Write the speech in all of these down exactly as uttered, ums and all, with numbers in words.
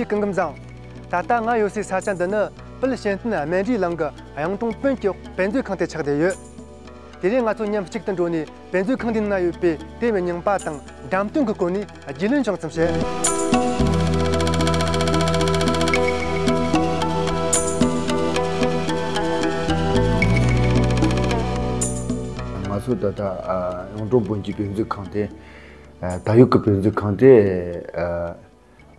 སྐུ་ཁམས་བཟང་། ད་ལྟ་ང་ཡོད་སའི་ས་ཆ་འདི་ནི་དཔལ་གཤེན་བསྟན་སྨན་རིའི་གླིང་གི་གཡུང་དྲུང་བོན་གྱི་དཔེ་མཛོད་ཁང་དེ་ཆགས་བསྡད་ཡོད། དེ་རིང་ང་ཚོ་མཉམ་གཅིག་ཏུ་འགྲོ་ནས་དཔེ་མཛོད་ཁང་འདིའི་ནང་ཡོད་པའི་དེབ་རྙིང་པ་དང་འགྲེམས་སྟོན་གྱི་སྐོར་ནས་རྒྱུས་ལོན་ཅུང་ཙམ་བྱེད། ང་ཚོ་ད་ལྟ་ཨ་གཡུང་དྲུང་བོན་གྱི་དཔེ་མཛོད་ཁང་དེ། ཨ་ད་ཡོད་ཀྱི་དཔེ་མཛོད་ཁང་དེ་ཨ་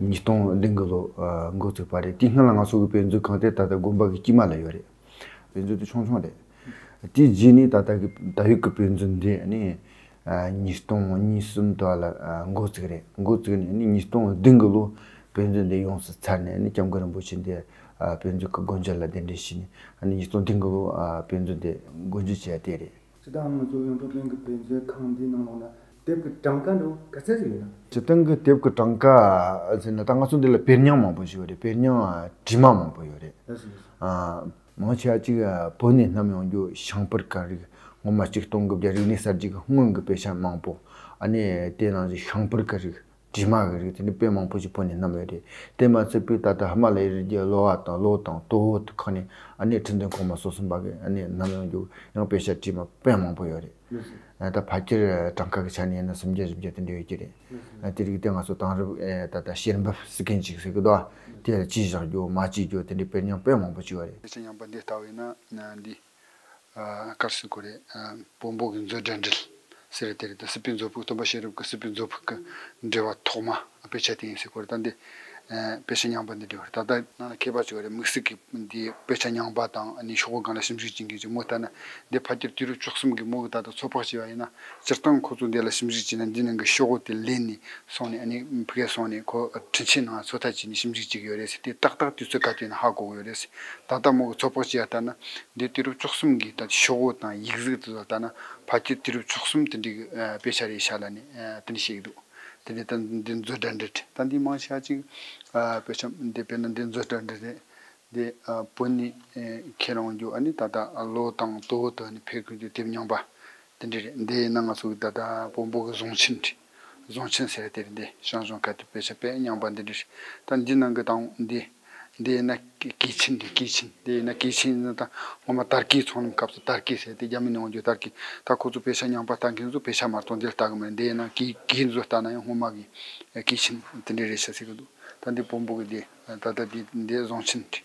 ཉིས་སྟོང་བདུན་གི་ལོ་ཨ་འགོ་བཙུགས་པ་རེད། དེའི་སྔོན་ལ་ང་ཚོ་གི་དཔེ་མཛོད་ཁང་དེ་ད་ལྟ་དགོན་པ་གི་དཀྱིལ་མ་ལ་ཡོད་རེད། དཔེ་མཛོད་དེ་ཆུང་ཆུང་རེད། དེའི་རྗེས་ནས་ད་ལྟ་གི་ད་ཡོད་ཀྱི་དཔེ་མཛོད་འདི་ནི་ཨ་ཉིས་སྟོང་གཉིས་གསུམ་དུ་ལ་ཨ་འགོ་བཙུགས་རེད། འགོ་བཙུགས་ནས་ནི་ཉིས་སྟོང་བདུན་གི་ལོ་དཔེ་མཛོད་འདི་ཡོངས་སུ་ཚར་ནས་ནི་སྐྱབས་མགོན་རིན་པོ་ཆེ་འདི་ཨ་དཔེ་མཛོད་ཀྱི་སྒོ་འབྱེད་ལ་གདན་འདྲེན་ཞུས་ནས་ཨ་ནི་ཉིས་སྟོང་བདུན་གི་ལོ་ཨ་དཔེ་མཛོད་འདི་སྒོ་འབྱེད་བྱས་དེ་རེད། སྤྱིར་བཏང་ང་ཚོ་གཡུང་དྲུང་བོན་གྱི་དཔེ་མཛོད་ཁང་འདིའི་ནང་ལོགས་ན་དེབ་ཀྱི་གྲངས་ཀ་འདྲ་བོ་ག་ཚད་ཅིག་ཡོད་ན། སྤྱིར་བཏང་གི་དེབ་ཀྱི་གྲངས་ཀ་ཟེར་ན་ད་ང་ཚོ་འདི་ལ་དཔེ་རྙིང་མང་པོ་ཞིག་ཡོད་རེད། དཔེ་རྙིང་བྲིས་མ་མང་པོ་ཡོད་རེད། ལགས་སོ། ལགས་སོ། ཨ་མང་ཆེ་བ་ཅིག་བོད་ནས་བསྣམས་ཡོང་རྒྱུ་ཤིང་པར་གྱི་རིགས། སྔོན་མ་ཆིག་སྟོང་དགུ་བརྒྱ་རིག་གནས་གསར་བརྗེ་གི་སྔོན་གྱི་དཔེ་ཆ་མང་པོ། ཨ་ནི་དེ་ནང་བཞིན་ཤིང་པར་གྱི་རིགས། དྲི་མ་གི་རིགས་དེ་འདྲ་དཔེ་མང་པོ་ཞིག་བོད་ནས་བསྣམས་ཡོད་རེད། དེ་མ་ཚད་པའི་ད་ལྟ་ཧི་མ་ལ་ཡའི་རི་རྒྱུད་གློ་བ་དང་གློ་དང་དོ་བོ་དེ་ཁག་ནས་ཨ་ནི་ཁྲི་འདོན་གོང་མ་སོ་གསུམ་པ་གིས་ཨ་ནི་བསྣམས་ཡོང་རྒྱུ་ཡང་དཔེ་ཆ་བྲིས་མ་དཔེ་མང་པོ་ཡོད་རེད། ལགས་སོ། ད་ཕལ་ཆེར་གྲངས་ཀ་གི་ཆ་ནས་ཡིན་ན་སུམ་བརྒྱ་བཞི་བརྒྱ་དེ་འདྲ་ཡོད་ཀྱི་རེད། ལགས་སོ། དེ་རིགས་དེ་ང་ཚོ་དེང་རབས་ད་ལྟ་བཤེར་འབེབས་ཟེར་མཁན་ཅིག་ཟེར་གི་འདུག་དེ་ལ་བྲིས་བཞག་རྒྱུ་མ་བྲིས་རྒྱུ་དེ་འདྲའི་དཔེ་རྙིང་དཔེ་མང་པོ་ཅིག་ཡོད་རེད། དཔེ་ཆ་རྙིང་པ་འདི་ལྟ་བས་ན་འདི། ཨ་ག་རེ་ཟེར་དགོས་རེད། ཨ་བོན་པོ་གི་མཛོད་སྒྲ་འགྲེལ་ཟེར་དེ་རེད། ད་སྲིད་པའི་མཛོད་ཕུགས། སྟོན་པ་གཤེན་རབ་ཀྱི་སྲིད་པའི་མཛོད་ཕུགས་ཀྱི་འགྲེལ་པ་ཐོག་མ་དཔེ་ཆ་དེ་ཡིན་ཟེར་དགོས་རེད། ད་འདི་ཨ་དཔེ་ཆ་རྙིང་པ་འདི་འདྲ་བ་རེད། ད་ལྟ་ནང་ལ་མཁས་པ་ཅིག་ཡོད་རེད། དམིགས་བསལ་གྱི་འདི་དཔེ་ཆ་རྙིང་པ་དང་ཨ་ནི་ཤོག་གུ་སྒང་ལ་ཞིབ་འཇུག་བྱེད་མཁན་ཅིག་མོ་ལྟ་ན། འདི་ཕལ་ཆེར་དུས་རབས་བཅུ་གསུམ་གྱི་མོ་གི་ད་ལྟ་ཚོད་དཔག་བྱས་པ་ཡིན་ན། སྤྱིར་བཏང་ཁོ་ཚོ་འདི་ལ་ཞིབ་འཇུག་བྱས་ན་འདི་ནང་གི་ཤོག་གུ་དེ་ལེན་ནས་སོང་ནས། ཨ་ནི་ཕ་གིར་སོང་ནས་ཁོ་འཕྲིན་ཆས་ནང་ཚོད་ལྟ་བྱས་ནས་ཞིབ་འཇུག་བྱེད་ཀྱི་ཡོད་རེད་ཟེར། དེ་ཏག་ཏག་དུས་ཚོད་ག་དུས་ཡིན་ན་ཧ་གོ་གི་ཡོད་རེད་ཟེར། ད་ལྟ་མོ་གི་ཚོད་དཔག་བྱས་པ་ལྟར་ན། འདི་དུས་རབས་བཅུ་གསུམ་གྱི་ད་ལྟ་ཤོག་གུ་དང་ཡིག་གཟུགས་དེ་ཚོ་ལྟར་ན་ཕལ་ཆེར་དུས་རབས་བཅུ་གསུམ་དེ་འདྲའི་གི་ཨ་དཔེ་ཆ་རེད་ཤག་ལབ་ནས་ཨ་དེ་འདྲ་བཤད་ཀྱི་འདུག་དེ་ནས་ད་འདི་མཛོད་སྒྲ་འགྲེལ་རེད། ད་འདི་མང་ཆེ་བ་ཅིག་ཨ་དཔེ་ཆ་འདི་དཔེར་ན་འདི་མཛོད་སྒྲ་འགྲེལ་རེད། འདི་ཨ་བོད་ནས་ཨ་ཁྱེར་ཡོང་རྒྱུ། ཨ་ནི་ད་ལྟ་ཨ་གློ་དང་དོ་བོ་དེ་ནས་ཕེབས་ཀྱི་འདུག་དེབ་རྙིང་པ་དེ་འདྲ་རེད། འདི་ཡིན་ན་ང་ཚོ་གི་ད་ལྟ་བོན་པོ་གི་གཟུངས་ཆེན་རེད། གཟུངས་ཆེན་ཟེར་དེ་རེད། འདི་ཞང་ཞུང་ཁ་ཐུག་དཔེ་ཆ་དཔེ་རྙིང་པ་འདི་འདྲ་རེད། ད་འདི་ནང་གི་དང་འདི་འདི་ཡིན་ན་གོས་ཆེན་རེད། གོས་ཆེན། འདི་ཡིན་ན་གོས་ཆེན་ཡིན་ན། ད་སྔོན་མ་དར་གོས་ཚོང་ལམ་སྐབས་སུ་དར་གོས་ཟེར་དེ་རྒྱ་མི་ནས་འོང་རྒྱུ་དར་གོས། ད་ཁོ་ཚོ་དཔེ་ཆ་རྙིང་པ་ལྟ་མཁན་ཚོ་དཔེ་ཆ་མ་གཏོགས་འདི་ལྟ་གི་མེད། འདི་ཡིན་ན་གོས་གོས་ཚོ་ལྟ་ན་ཡང་སྔོན་མ་གི་གོས་ཆེན་དེ་འདྲ་རེད་ཤག་ཟེར་གི་འདུག་ད་འདི་བོན་པོ་གི་འདི་ད་ལྟ་འདི་འདི་གཟུངས་ཆེན་རེད།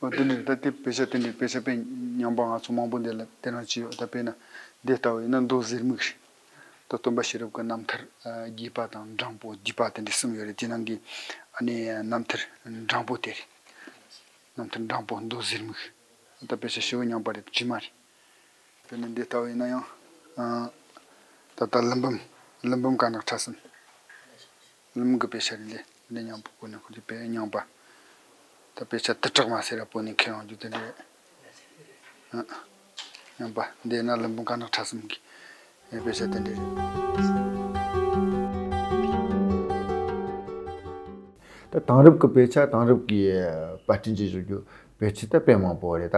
འོ་དེ་ནས་ད་དེ་དཔེ་ཆ་དེ་འདྲའི་དཔེ་ཆ་དཔེ་རྙིང་པ་ང་ཚོ་མང་པོ་འདི་ལ་དེ་རང་བྱས་ཡོད། ད་དཔེར་ན་འདི་ལྟ་བུ་ཡིན་ན་མདོ་ཟེར་མིག་རེད། ད་སྟོན་པ་གཤེན་རབ་ཀྱི་རྣམ་ཐར་ཨ་རྒྱས་པ་དང་འགྲེང་པོ་བསྡུས་པ་དེ་འདྲ་གསུམ་ཡོད་རེད། དེ་ནང་གི་ཨ་ནི་རྣམ་ཐར་འགྲེང་པོ་དེ་རེད། རྣམ་ཐར་འགྲེང་པོ་མདོ་ཟེར་མིག་ད་དཔེ་ཆ་ཞེ་པོ་རྙིང་པ་རེད། བྱེ་མ་རེད། དཔེར་ན་འདི་ལྟ་བུ་ཡིན་ན་ཡང་ཨ་ད་ལྟ་ཀླུ་འབུམ། ཀླུ་འབུམ་དཀར་ནག་ཕྲ་གསུམ། ཀླུ་འབུམ་གྱི་དཔེ་ཆ་རེད། འདི་འདི་རྙིང་པ་གོ་ནས་ཁོ་ཚོས་དཔེ་རྙིང་པ། ད་དཔེ་ཆ་དུ་དྲེག་མ་ཟེར་ར་བོད་ནས་ཁྱེར་ཡོང་རྒྱུ་དེ་འདྲ་རེད། ཨ་རྙིང་པ། འདི་ན་ཀླུ་འབུམ་དཀར་ནག་ཕྲ་གསུམ་གྱི་དཔེ་ཆ་དེ་འདྲ་རེད། ད་དེང་རབས་ཀྱི་དཔེ་ཆ། དེང་རབས་ཀྱི་པར་སྐྲུན་བྱེད་རྒྱུ་དཔེ་ཆ་ད་དཔེ་མང་པོ་རེད། ད་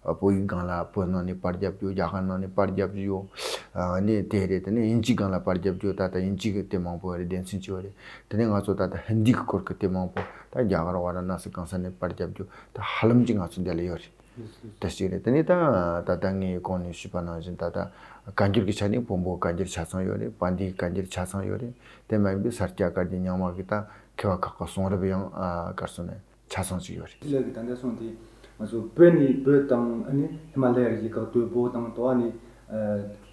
བོད་ཡིག་སྒང་ལ་བོད་ནང་ནས་པར་རྒྱབ་རྒྱུ། རྒྱ་གར་ནང་ནས་པར་རྒྱབ་རྒྱུ་ཡོད། ཨ་ནི་དེ་རེད། དེ་ནས་དབྱིན་ཇིའི་སྒང་ལ་པར་རྒྱབ་རྒྱུ། ད་ལྟ་དབྱིན་ཇི་གི་དེ་མང་པོ་རེད། སྡེ་ཚན་བྱས་པ་རེད། དེ་ནས་ང་ཚོ་ད་ལྟ་ཧིན་དི་གི་སྐོར་གྱི་དེ་མང་པོ། ད་རྒྱ་གར་ཝཱ་ར་ཎ་སི་གང་ས་ནས་པར་རྒྱབ་རྒྱུ་ད་ཧ་ལམ་གྱི་ང་ཚོ་འདི་ལ་ཡོད་རེད། དེ་གཅིག་རེད། དེ་ནས་ད་ད་ལྟ་ངས་གོང་ནས་ཞུས་པ་ནང་བཞིན་ད་ལྟ་བཀའ་འགྱུར་གྱི་ཆ་ནས་བོན་པོ་བཀའ་འགྱུར་ཆ་ཚང་ཡོད་རེད། པཎྜི་ཏའི་བཀའ་འགྱུར་ཆ་ཚང་ཡོད་རེད། དེ་མ་ཡིན་པའི་ས་སྐྱ་བཀའ་བརྒྱུད་རྙིང་མ་གི་ད་མཁས་པ་ཁག་གི་གསུང་རབ་ཡང་ཨ་ག་རེ་ཟེར་ན། ཆ་ཚང་ཅིག་ཡོད་རེད། དེ་ལ་གི་ད་ལྟ་སོང་དེ་ང་ཚོ་བོད་ནས། བོད་དང་ཨ་ནི་ཧི་མ་ལ་ཡ་རི་རྒྱལ་ཁབ་དོལ་པོ་དང་དོ། ཨ་ནི་ཨ་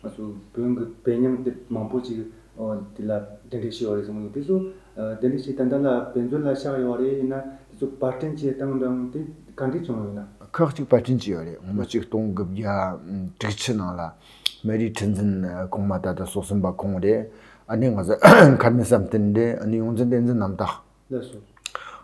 ང་ཚོ་བོན་གྱི་དཔེ་རྙིང་དེབ་མང་པོ་ཅིག་ཨོ་དེ་ལ་གདན་འདྲེན་བྱས་ཡོད་རེད་གསུངས་འདུག་དེ་ཚོ་ཨ་གདན་འདྲེན་བྱས་ད་ལྟ་ལ་དཔེ་མཛོད་ལ་བཞག་ཡོད་རེད། ཡིན་ན་དེ་ཚོ་པར་སྐྲུན་བྱེད་སྟངས་དང་དེ་ག་འདྲས་བྱུང་ཡོད་ན། ཁག་ཅིག་པར་སྐྲུན་བྱས་ཡོད་རེད། སྔོན་མ་ཆིག་སྟོང་དགུ་བརྒྱ་དྲུག་ཅུ་ནང་ལ་སྨན་རིའི་ཁྲི་འཛིན་གོང་མ་ད་ལྟ་སྲོག་ཟིན་པ་ཁོང་རེད། ཨ་ནི་ང་ཚོ་མཁར་རྨེའུ་བསམ་གཏན་རེད། ཨ་ནི་ཡོངས་འཛིན་བསྟན་འཛིན་རྣམ་དག་ལགས་སོ།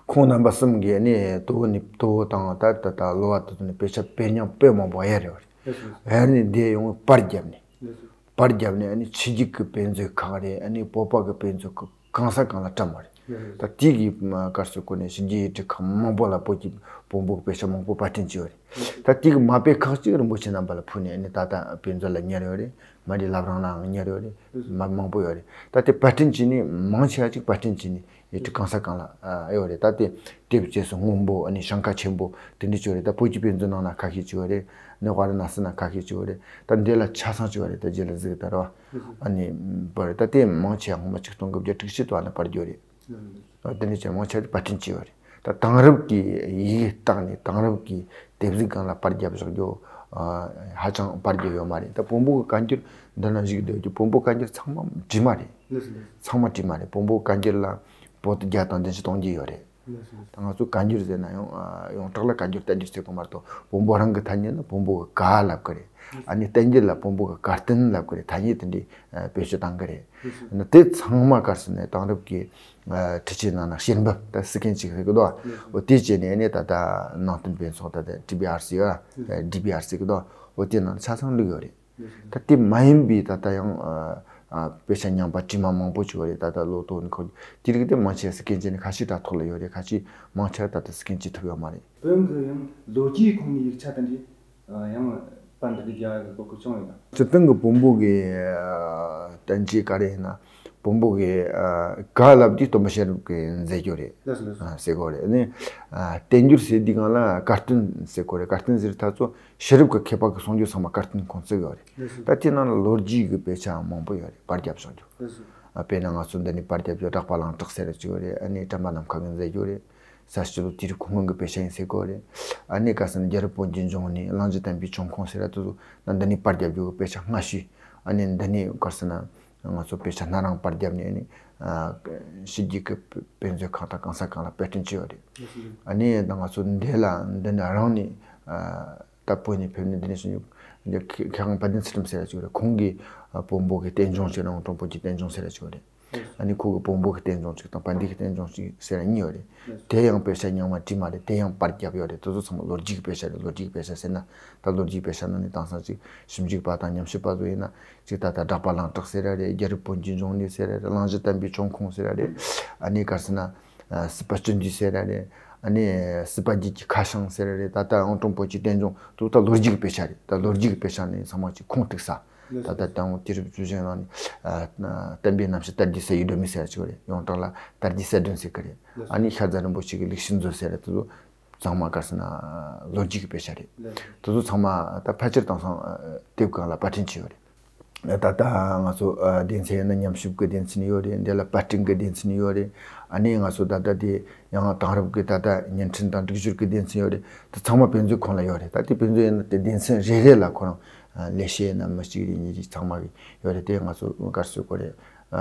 ཁོང་རྣམ་པ་གསུམ་གྱིས་ནི་དོ་བོ་ནས། དོ་བོ་དང་ད་ད་ད་གློ་བ་དེ་ཚོ་ནས་དཔེ་ཆ་དཔེ་རྙིང་དཔེ་མང་པོ་གཡར་ཡོད་རེད། ལགས་སོ། གཡར་ནས་འདི་ཡོང་པར་བརྒྱབ་ནས། ལགས་སོ། པར་བརྒྱབ་ནས་ཨ་ནི་ཕྱི་རྒྱལ་གྱི་དཔེ་མཛོད་ཁག་རེད། ཨ་ནི་བོད་པ་གི་དཔེ་མཛོད་ཁག་གང་ས་གང་ལ་བཀྲམ་པ་རེད། ད་དེ་གི་སྐབས་སུ་གོ་ནས་ཕྱི་རྒྱལ་ཡིག་ཚང་མང་པོ་ལ་བོད་ཀྱི་བོན་པོ་གི་དཔེ་ཆ་མང་པོ་པར་སྐྲུན་བྱས་ཡོད་རེད། ད་དེ་གི་མ་དཔེ་ཁག་ཅིག་རིན་པོ་ཆེ་རྣམ་པ་ལ་ཕུལ་ནས་ཨ་ནི་ད་ལྟ་དཔེ་མཛོད་ལ་ཉར་ཡོད་རེད། མ་རི་བླ་བྲང་ལའང་ཉར་ཡོད་རེད། མ་མང་པོ་ཡོད་རེད། ད་དེ་པར་སྐྲུན་བྱས་ནས་མང་ཆེ་བ་ཅིག་པར་སྐྲུན་བྱས་ནས་ཡིག་ཚང་གང་ས་གང་ལ་ཨ་ཡོད་རེད། ད་དེ་དེབ་རྗེས་སུ་སྔོན་པོ་ཨ་ནི་ཞིང་ཁ་ཆེན་པོ་དེ་འདྲ་ཅིག་ཡོད་རེད། ད་བོད་ཀྱི་དཔེ་མཛོད་ནང་ན་ཁ་ཤས་ཅིག་ཡོད་རེད། ནི་ཝཱ་ར་ཎ་སི་ན་ཁ་ཤས་ཅིག་ཡོད་རེད། ད་འདི་ལ་ཆ་ཚང་ཅིག་ཡོད་རེད། ད་རྗེས་ལ་གཟིགས་ད་ར་བ་ཨ་ནི་པར་ད་དེ་མང་ཆེ་བ་སྔོན་མ་ཆིག་སྟོང་དགུ་བརྒྱ་དྲུག་ཅུ་དུ་ཨ་ནི་པར་བརྒྱབ་རེད། དེ་འདྲ་ཅན་མང་ཆེ་བ་པར་སྐྲུན་བྱས་ཡོད་རེད། ད་དེང་རབས་ཀྱི་ཡི་གེ་བཏགས་ནས་དེང་རབས་ཀྱི་དེབ་གཟུགས་སྒང་ལ་པར་བརྒྱབ་བཞག་རྒྱུ་ཧ་ཅང་པར་བརྒྱབ་ཡོད་མ་རེད། ད་བོན་པོ་གི་བཀའ་འགྱུར་འདི་ན་བཞུགས་སྡོད་རྒྱུ་བོན་པོ་བཀའ་འགྱུར་ཚང་མ་བྲིས་མ་རེད། ཚང་མ་བྲིས་མ་རེད། བོན་པོ་བཀའ་འགྱུར་ལ་པོ་ཏི་བརྒྱ་དང་བདུན་ཅུ་དོན་བརྒྱད་ཡོད་རེད། ད་ང་ཚོ་བཀའ་འགྱུར་ཟེར་ན་ཡང་ཡོངས་གྲགས་ལ་བཀའ་འགྱུར་བསྟན་འགྱུར་ཟེར་གོ་མ་གཏོགས་བོན་པོ་རང་གི་ཐ་སྙད་ནི་བོན་པོ་གི་བཀའ་ལབ་གི་རེད། ཨ་ནི་བསྟན་འགྱུར་ལ་བོན་པོ་གི་བཀའ་བསྟན་ལབ་གི་རེད། ཐ་སྙད་དེ་འདྲའི་བེད་སྤྱོད་བཏང་གི་རེད། ཨ་ནི་དེ་ཚང་མ་ག་རེ་ཟེར་ན་དེང་རབས་ཀྱི་ཁྲིད་ཆས་ནང་ན་བཤེར་འབེབས་ད་སི་ཀེན་བྱེད་ཀྱི་འདུག་འོ་དེ་བྱས་ནས་ཨ་ནི་ད་ལྟ་ནང་བསྟན་དཔེ་ཚོགས་ད་ལྟ་ཌི་བི་ཨར་སི་ཡོད་ཨ་ཌི་བི་ཨར་སི་གི་འདུག་འོ་དེ་ནང་ཆ་ཚང་བླུགས་ཡོད་རེད། ད་དེ་མ་ཡིན་པའི་ད་ལྟ་ཡང་ཨ་ཨ་དཔེ་ཆ་རྙིང་པ་བྲིས་མ་མང་པོ་ཅིག་ཡོད་རེད། ད་ལྟ་ལོ་ཐོག་ནས་ཁོ་དེ་རིགས་དེ་མང་ཆེ་བ་སི་ཀེན་བྱས་ནས་ཁ་ཤས་དྲ་ཐོག་ལ་ཡོད་རེད། ཁ་ཤས་མང་ཆེ་བ་ད་ལྟ་སི་ཀེན་བྱེད་ཐུབ་ཡོད་མ་རེད། བོན་གྱི་ཡང་ལོ་རྒྱུས་ཁོངས་ནས་ཡིག་ཆ་དེ་འདྲའི་ཡང་པར་འདི་འདྲའི་རྒྱག་ཡག་གི་གོ་སྐབས་བྱུང་ཡོད་ན། སྤྱིར་བཏང་གི་བོན་པོ་གི་ཨ་བསྟན་བཅོས་ག་རེ་ཡིན་ན་བོན་པོ་གི་ཨ་བཀའ་ལབ་དུས་སྟོན་པ་བྱིན་རླབས་ཀྱིས་མཛད་རྒྱུ་རེད། ལགས་སོ་ལགས་སོ། ཨ་ཟེར་གོ་རེད། ཨ་ནི་ཨ་བསྟན་འགྱུར་ཟེར་དུས་སྒང་ལ་བཀའ་བསྟན་ཟེར་གོ་རེད། བཀའ་བསྟན་ཟེར་ད་ཚོ་ཤེས་རབ་ཀྱི་མཁས་པ་གི་གསུང་རྒྱུན་ཚང་མ་བཀའ་བསྟན་ཁོངས་གཏོགས་ཡོད་རེད། ལགས་སོ། ད་དེ་ནང་ལ་ལོ་རྒྱུས་ཀྱི་དཔེ་ཆ་མང་པོ་ཡོད་རེད། པར་བརྒྱབ་བཞག་རྒྱུ། ལགས་སོ། ཨ་དཔེར་ན་ང་ཚོ་འདི་ནས་པར་བརྒྱབ་རྒྱུ་གྲགས་པ་ལང་གྲགས་ཟེར་ར་ཅིག་ཡོད་རེད། ཨ་ནི་བཀྲམ་པ་ནམ་མཁའ་གིས་མཛད་རྒྱུ་རེད། ས་སྤྱི་ལོ་དུས་རབས་གོང་གི་དཔེ་ཆ་ཡིན་ཟེར་གོ་རེད། ཨ་ནི་ག་ཟེར་ན་རྒྱལ་རབས་བོན་གྱི་འབྱུང་གནས། གླང་རྗེ་བསྟན་པའི་བྱུང་ཁུངས་ཟེར་ར་དེ་ཚོ་ད་འདི་ནས་པར་བརྒྱབ་རྒྱུ་གི་དཔེ་ཆ་སྔ་ཤོས། ཨ་ནི་འདི་ནས་ག་ཟེར་ན་ང་ཚོ་དཔེ་ཆ་སྣ་རང་པར་བརྒྱབ་ནས་ཨ་ནི་ཕྱི་རྒྱལ་གྱི་དཔེ་མཛོད་ཁང་དང་གང་ས་གང་ལ་པར་སྐྲུན་བྱས་ཡོད་རེད། ཨ་ནི་ད་ང་ཚོ་འདི་ལ་འདི་ནས་རང་ནས་ད་བོད་ནས་ཕེབས་ནས་འདི་ནས་སུ་ཉོ་འདི་མཁས་དབང་དཔལ་ལྡན་ཚུལ་ཁྲིམས་ཟེར་ར་ཅིག་ཡོད་རེད། ཁོང་གིས་བོན་པོ་གི་རྟེན་འབྱུང་ཅིག་རང་དྲང་བོན་གྱི་རྟེན་འབྱུང་ཟེར་ར་ཅིག་ཡོད་རེད། ཨ་ནི་ཁོ་གི་བོན་པོ་གི་རྟེན་འབྱུང་གཅིག་དང་བན་དེ་གི་རྟེན་འབྱུང་གཅིག་ཟེར་ཡ་གཉིས་ཡོད་རེད། དེ་ཡང་དཔེ་ཆ་རྙིང་མ་བྲིས་མ་རེད། དེ་ཡང་པར་བརྒྱབ་ཡོད་རེད། དེ་ཚོ་ཚང་མ་ལོ་རྒྱུས་ཀྱི་དཔེ་ཆ་རེད། ལོ་རྒྱུས་ཀྱི་དཔེ་ཆ་ཟེར་ན་ད་ལོ་རྒྱུས་དཔེ་ཆ་ནང་ནས་དེང་སང་ཅིག་ཞིབ་འཇུག་པ་དང་ཉམས་ཞིབ་པ་ཚོ་ཡིན་ན་ཅིག་ད་ལྟ་གྲགས་པ་ལང་གྲགས་ཟེར་ཡ་རེད། རྒྱལ་རབས་བོན་གྱི་འབྱུང་གནས་ཟེར་ཡ་རེད། གླང་རྗེ་བསྟན་པའི་བྱུང་ཁུངས་ཟེར་ཡ་རེད། ཨ་ནི་ག་ཟེར་ན་ཨ་སྲིད་པ་བཅུ་འདུས་ཟེར་ཡ་རེད། ཨ་ནི་སྲིད་པ་བརྒྱད་ཀྱི་ཁ་བྱང་ཟེར་ཡ་རེད། ད་ལྟ་ཨང་དང་པོ་གི་རྟེན་འབྱུང་དེ་ད་ལོ་རྒྱུས་ཀྱི་དཔེ་ཆ་རེད། ད་ལོ་རྒྱུས་ཀྱི་དཔེ་ཆ་ནས་ཚང་མ་ཅིག་ཁུངས་གཏུགས་ས། ད་ལྟ་དང་དུས་རབས་བཅུ་བཞི་ནང་ནས་ཨ་བསྟན་པའི་རྣམ་བཤད་དར་རྒྱས་གསལ་བའི་སྒྲོན་མེ་ཟེར་ཡ་ཅིག་ཡོད་རེད། ཡང་དག་ལ་དར་རྒྱས་གསལ་སྒྲོན་ཟེར་གི་རེད། ཨ་ནི་ཤར་རྫ་རིན་པོ་ཆེ་གི་ལེགས་བཤད་མཛོད་ཟེར་ཡ་དེ་ཚོ་ཚང་མ་ག་ཟེར་ན་ལོ་རྒྱུས་ཀྱི་དཔེ་ཆ་རེད། དེ་ཚོ་ཚང་མ་ད་ཕལ་ཆེར་དེང་སང་དེབ་སྒང་ལ་པར་སྐྲུན་བྱས་ཡོད་རེད། ད་ལྟ་ང་ཚོ་སྡེ་ཚན་ཡིན་ན་ཉམས་ཞིབ་ཀྱི་སྡེ་ཚན་ཡོད་རེད། འདི་ལ་པར་སྐྲུན་གྱི་སྡེ་ཚན་ཡོད་རེད། ཨ་ནི་ང་ཚོ་ད་ལྟ་དེ་ཡང་དེང་རབས་ཀྱི་ད་ལྟ་བརྙན་འཕྲིན་དང་སྒྲིག་སྦྱོར་གྱི་སྡེ་ཚན་ཡོད་རེད། དེ་ཚང་མ་དཔེ་མཛོད་ཁང་ལ་ཡོད་རེད། ད་དེ་དཔེ་མཛོད་ཡིན་ན་དེ་སྡེ་ཚན་རེ་རེ་ལ་ཁོ་རང་ལས་བྱེད་ཡིན་ན་མི་གཅིག་རེ་གཉིས་རེ་ཚང་མ་གི་ཡོད་རེད། དེ་ང་ཚོ་ག་རེ་ཟེར་དགོས་རེད།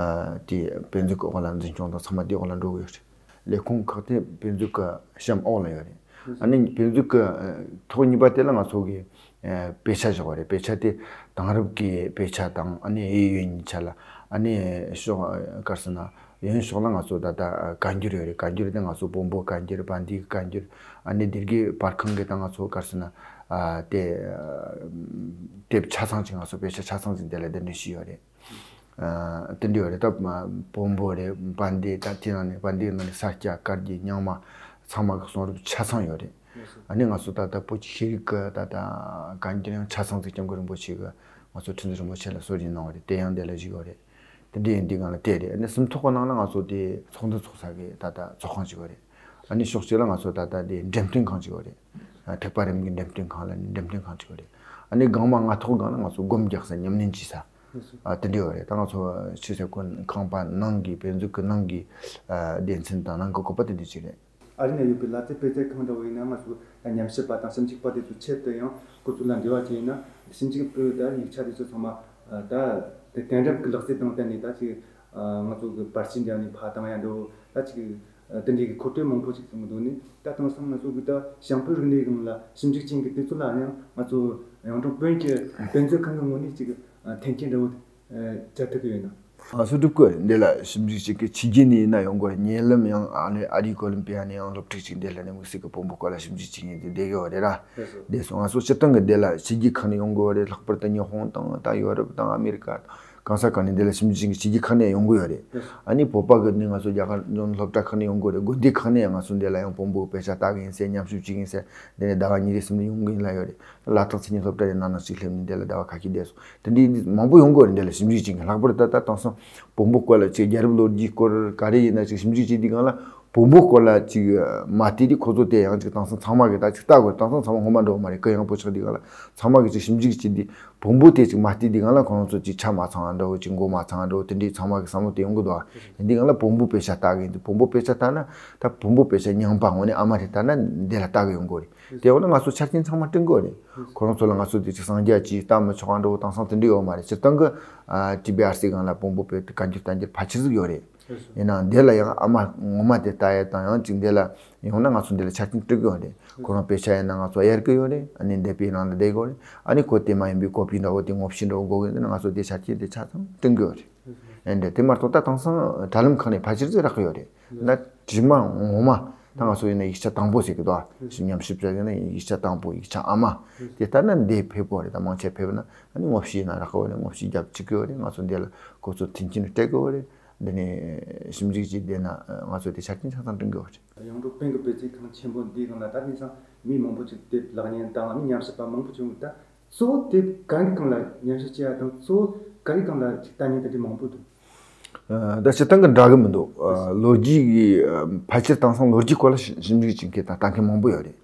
དེ་དཔེ་མཛོད་ཀྱི་འོག་ལ་འཛིན་སྐྱོང་དང་ཚང་མ་དེའི་འོག་ལ་འགྲོ་གི་ཡོད་རེད། ལས་ཁུངས་ཁག་དེ་དཔེ་མཛོད་ཀྱི་གཤམ་འོག་ལ་ཡོད་རེད། ཨ་ནི་དཔེ་མཛོད་ཀྱི་ཐོག་གཉིས་པ་དེ་ལ་ང་ཚོ་གི་དཔེ་ཆ་བཞག་པ་རེད། དཔེ་ཆ་དེ་དེང་རབས་ཀྱི་དཔེ་ཆ་དང་ཨ་ནི་གཡས་གཡོན་གཉིས་ཆ་ལ་ཨ་ནི་ཕྱོགས་ག་རེ་ཟེར་ན་གཡོན་ཕྱོགས་ལ་ང་ཚོ་ད་ལྟ་བཀའ་འགྱུར་ཡོད་རེད། བཀའ་འགྱུར་དེ་ང་ཚོ་བོན་པོ་བཀའ་འགྱུར་བན་དེའི་བཀའ་འགྱུར་ཨ་ནི་སྡེ་དགེ་པར་ཁང་གི་ད་ང་ཚོ་ག་རེ་ཟེར་ན་དེ་དེབ་ཆ་ཚང་ཅིག་ང་ཚོ་དཔེ་ཆ་ཆ་ཚང་ཅིག་དེ་ལ་གདན་འདྲེན་ཞུས་ཡོད་རེད། དེ་འདྲ་ཡོད་རེད། ད་བོན་པོ་རེད། བན་དེ་ད་དེ་ནང་ནས་བན་དེའི་ནང་ནས་ས་སྐྱ་བཀའ་བརྒྱུད་རྙིང་མ་ཚང་མ་གི་གསུང་རབ་ཆ་ཚང་ཡོད་རེད། ཨ་ནི་ང་ཚོ་ད་ལྟ་བོད་ཀྱི་ཤེས་རིག་གི་ད་ལྟ་བཀའ་འགྱུར་ཡང་ཆ་ཚང་ཅིག་སྐྱབས་མགོན་རིན་པོ་ཆེ་གི་ང་ཚོ་ཁྲི་འཛིན་རིན་པོ་ཆེ་ལ་གསོལ་རས་གནང་བ་རེད། དེ་ཡང་འདི་ལ་བཞུགས་ཡོད་རེད། དེ་འདྲ་ཡིན་དུས་སྒང་ལ་དེ་རེད། ཨ་ནི་སུམ་ཐོག་གི་ནང་ལ་ང་ཚོ་དེ་ཚོགས་འདུ་ཚོགས་ས་གི་ད་ལྟ་ཚོགས་ཁང་ཅིག་ཡོད་རེད། ཨ་ནི་ཕྱོགས་གཅིག་ལ་ང་ཚོ་ད་ལྟ་དེ་འགྲེམས་སྟོན་ཁང་ཅིག་ཡོད་རེད། ཐེག་པ་རིམ་གྱི་འགྲེམས་སྟོན་ཁང་ལ་ནི་འགྲེམས་སྟོན་ཁང་ཅིག་ཡོད་རེད། ཨ་ནི་སྒང་མ་ལྔ་ཐོག་སྒང་ལ་ང་ཚོ་སྒོམ་རྒྱག་ས་ཉམས་ལེན་བྱེད་ས་ཨ་དེ་འདྲ་ཡོད་རེད། ད་ང་ཚོ་ཕྱི་ས་ཁུལ་ཁང་པ་ནང་གི་དཔེ་མཛོད་ཀྱི་ནང་གི་ཨ་སྡེ་ཚན་དང་ནང་གི་བཀོད་པ་དེ་འདྲ་ཅིག་རེད། ཨ་རི་ན་ཡོད་པའི་ལ་རྩེ་དཔེ་མཛོད་ཁང་འདྲ་བོ་ཡིན་ན་ང་ཚོ་ད་ཉམས་ཞིབ་པ་དང་ཞིབ་འཇུག་པ་དེ་ཚོ་ཆེད་དུ་ཡང་ཁོ་ཚོ་ལ་འབྲེལ་བ་བྱས་ཡིན་ན་ཞིབ་འཇུག་པའི་ད་ཡིག་ཆ་དེ་ཚོ་ཚང་མ་ད་དེ་དེང་རབས་ཀྱི་ལག་རྩལ་དང་བསྟུན་ནས་ད་ཅིག་ང་ཚོ་གི་པར་ཆས་འདྲ་ནས་ཕབ་བཏང་ཡ་འདྲ་བོ་ད་ཅིག་དེ་འདྲའི་གི་མཁོ་སྤྲོད་མང་པོ་ཞིག་གསུངས་འདུག་ནས། ད་དེང་སང་ང་ཚོ་གི་ད་ཞང་བོད་རིག་གནས་སྒང་ལ་ཞིབ་འཇུག་བྱེད་མཁན་དེ་ཚོ་ལ་ཡང་ང་ཚོ་ཡང་ཀྲང་བོན་གྱི་དཔེ་མཛོད་ཁང་གི་ངོས་ནས་ཅིག་མཐུན་རྐྱེན་འདྲ་བོ་སྤྲད་ཐུབ་ཀྱི་ཡོད་ན། ང་ཚོ་སྒྲུབ་སྐོར་འདི་ལ་ཞིབ་འཇུག་བྱེད་མཁན་ཕྱི་རྒྱལ་ནས་ཡིན་ན་ཡོང་གི་རེད། ཉེ་ལམ་ཡང་ཨ་ནི་ཨ་རིའི་ཀོ་ལོམ་པི་ཡ་ནས་ཡང་སློབ་ཕྲུག་ཅིག་འདི་ལ་གནས་མུག་སི་ཀི་བོན་པོ་སྐོར་ལ་ཞིབ་འཇུག་བྱེད་མཁན་དེ་བསྡད་ཡོད་རེད་ར། བསྡད་སོང་། ང་ཚོ་སྤྱིར་བཏང་གི་འདི་ལ་ཕྱི་རྒྱལ་ཁག་ནས་ཡོང་གི་ཡོད་རེད། ལྷག་པར་དུ་ཉི་ཧོང་དང་ད་ཡོ་རོབ་དང་ཨ་མེ་རི་ཀ་ གང་ས་གང་ནས་འདི་ལ་ཞིབ་འཇུག་བྱེད་ཀྱི་ཁག་ནས་ཡོང་གི་ཡོད་རེད། ཨ་ནི་བོད་པ་གི་ནི་ང་ཚོ་རྒྱ་གར་ལྗོངས་སློབ་གྲྭ་ཁག་ནས་ཡོང་གི་ཡོད་རེད། དགོན་སྡེ་ཁག་ནས་ང་ཚོ་འདི་ལ་ཡང་བོན་པོའི་དཔེ་ཆ་ལྟ་གི་ཡིན་ཟེར། ཉམས་ཞིབ་བྱེད་ཀྱི་ཡིན་ཟེར། འདི་ནས་ཟླ་བ་གཉིས་རེ་གསུམ་རེ་ཡོང་གི་ཡིན་ལབ་ཡོད་རེད། ལ་དྭགས་མཚན་ཉིད་སློབ་གྲྭ་ནས་ནང་ནང་ཞིག་སླེབས་ནས་འདི་ལ་ཟླ་བ་ཁ་ཤས་བསྡད་སོང་། དེ་འདྲའི་མང་པོ་ཡོང་གི་ཡོད་རེད། འདི་ལ་ཞིབ་འཇུག་བྱེད་མཁན། ལྷག་པར་ད་ལྟ་དེང་སང་བོན་པོ་སྐོར་ལ་ཅིག་རྒྱལ་རབས་ལོ་རྒྱུས་སྐོར་ག་རེ་ཡིན་ན་ཅིག་ཞིབ་འཇུག་བྱེད་དུས་སྒང་ལ། བོན་པོ་སྐོར་ལ་ཅིག་མ་བལྟས་དུས་ཁོ་ཚོ་དེ་ཡང་ཅིག་དེང་སང་ཚང་མ་གིས་ད་ཅིག་ལྟ་དགོས། དེང་སང་ཚང་མ་ངོ་མ་འགྲོ་བ་མ་རེད། གུ་ཡངས་པོ་ཆགས་དུས་སྒང་ལ་ཚང་མ་གིས་ཅིག་ཞིབ་འཇུག་བྱེད་དུས་བོན་པོ་དེ་ཅིག་མ་བལྟས་དུས་སྒང་ལ་ཁོ་རང་ཚོ་ཅིག་ཆ་མ་ཚང་བ་འདྲ་བོ། ཅིག་མགོ་མ་ཚང་བ་འདྲ་བོ། དེ་འདྲའི་ཚང་མ་གི་བསམ་བློ་དེ་ཡོང་གི་འདུག་ཨ། དེ་འདི་སྒང་ལ་བོན་པོ་དཔེ་ཆ་ལྟ་གི་ཡིན་དུས། བོན་པོ་དཔེ་ཆ་ལྟ་ན་ད་བོན་པོ་དཔེ་ཆ་རྙིང་པ་དངོས་གནས་ཨ་མ་དེ་ལྟ་ན་འདི་ལ་ལྟ་གི་ཡོང་གི་རེད། དེ་འོ་ན་ང་ཚོ་ཆ་རྐྱེན་ཚང་མ་བསྐྲུན་དགོས་རེད། ཁོ་རང་ཚོ་ལ་ང་ཚོ་དེ་ཅིག་གསང་རྒྱ་ཅིག་ལྟ་མི་ཆོག་ག་འདྲ་བོ་དེང་སང་དེ་འདྲ་ཡོད་མ་རེད། སྤྱིར་བཏང་གི་ཨ་ཊི་བི་ཨར་སི་སྒང་ལ་བོན་པོ་དཔེ་བཀའ་འགྱུར་བསྟན་འགྱུར་ཕལ་ཆེར་ཟིག་ཡོད་རེད། ཡིན་ནའང་འདི་ལ་ཡང་ཨ་མ་ངོ་མ་དེ་ལྟ་ཡས་དང་ཡང་ཅིག་འདི་ལ་ཡོང་ན་ང་ཚོ་འདི་ལ་ཆ་རྐྱེན་སྤྲད་གི་ཡོད་རེད། ཁོ་རང་དཔེ་ཆ་ཡིན་ན་ང་ཚོ་གཡར་གི་ཡོད་རེད། ཨ་ནི་འདས་པའི་ནང་ལ་བསྡད་དགོས་རེད། ཨ་ནི་ཁོ་དེ་མ་ཡིན་པའི་ཀོ་པི་འདྲ་བོ་དེ་ངོ་བཤུས་འདྲ་བོ་དགོས་གི་ཡིན་ན་ང་ཚོ་དེ་ཆ་རྐྱེན་དེ་ཆ་ཚང་སྤྲད་གི་ཡོད་རེད། ཨེ་འདྲ། དེ་མ་གཏོགས་ད་དེང་སང་དྲ་ལམ་ཁག་ནས་ཕལ་ཆེར་ཟིག་རག་གི་ཡོད་རེད། ན་བྲིས་མ་ངོ་མ་ད་ང་ཚོ་ཡིན་ན་ཡིག་ཆ་དང་པོ་ཟེར་གི་འདུག་ཨ། ཉམས་ཞིབ་བྱ་ཡིན་ན་ཡིག་ཆ་དང་པོ་ཡིག་ཆ་ཨ་མ་དེ་ལྟར་ན་འདི་ཕེབས་གི་ཡོད་རེད། ད་མང་ཆེ་ཕེབས་ན་ཨ་ནི་ངོ་བཤུས་ན་རག་གི་ཡོད་རེད། ངོ་བཤུས་རྒྱབ་བཅུག་གི་ཡོད་རེད། ང་ཚོ་འདི་ལ་ཁོ་ཚོ་མཐུན་རྐྱེན་སྤྲད་གི་ཡོད་རེད། འདི་ནས་ཞིབ་འཇུག་བྱས་བསྡད་ན་ང་ཚོ་དེ་ཆ་རྐྱེན་ཆ་ཚང་སྐྲུན་གི་ཡོད་རེད། ཡོངས་གྲགས་བོན་གྱི་དཔེ་མཛོད་ཁང་ཆེན་པོ་འདིའི་སྒང་ལ་ད་དེང་སང་མི་མང་པོ་ཅིག་དེབ་ལག་ཉན་དང་ཨ་ནི་ཉམས་ཞིབ་པ་མང་པོ་བྱུང་གི། ད་གཙོ་བོ་དེབ་ག་རེ་སྒང་ལ་ཉམས་ཞིབ་བྱེད་ཡ་དང་གཙོ་བོ་ག་རེ་སྒང་ལ་ཅིག་ལྟ་མཁན་དེ་འདྲ་མང་པོ་འདུག་ཨ། ད་སྤྱིར་བཏང་གི་འདྲ་གི་མི་འདུག་ཨ། ལོ་རྒྱུས་ཀྱི་ཨ། ཕལ་ཆེར་དེང་སང་ལོ་རྒྱུས་སྐོར་ལ་ཞིབ་ཞིབ་འཇུག་བྱེད་མཁན་དང་ལྟ་མཁན་མང་པོ་ཡོད་རེད།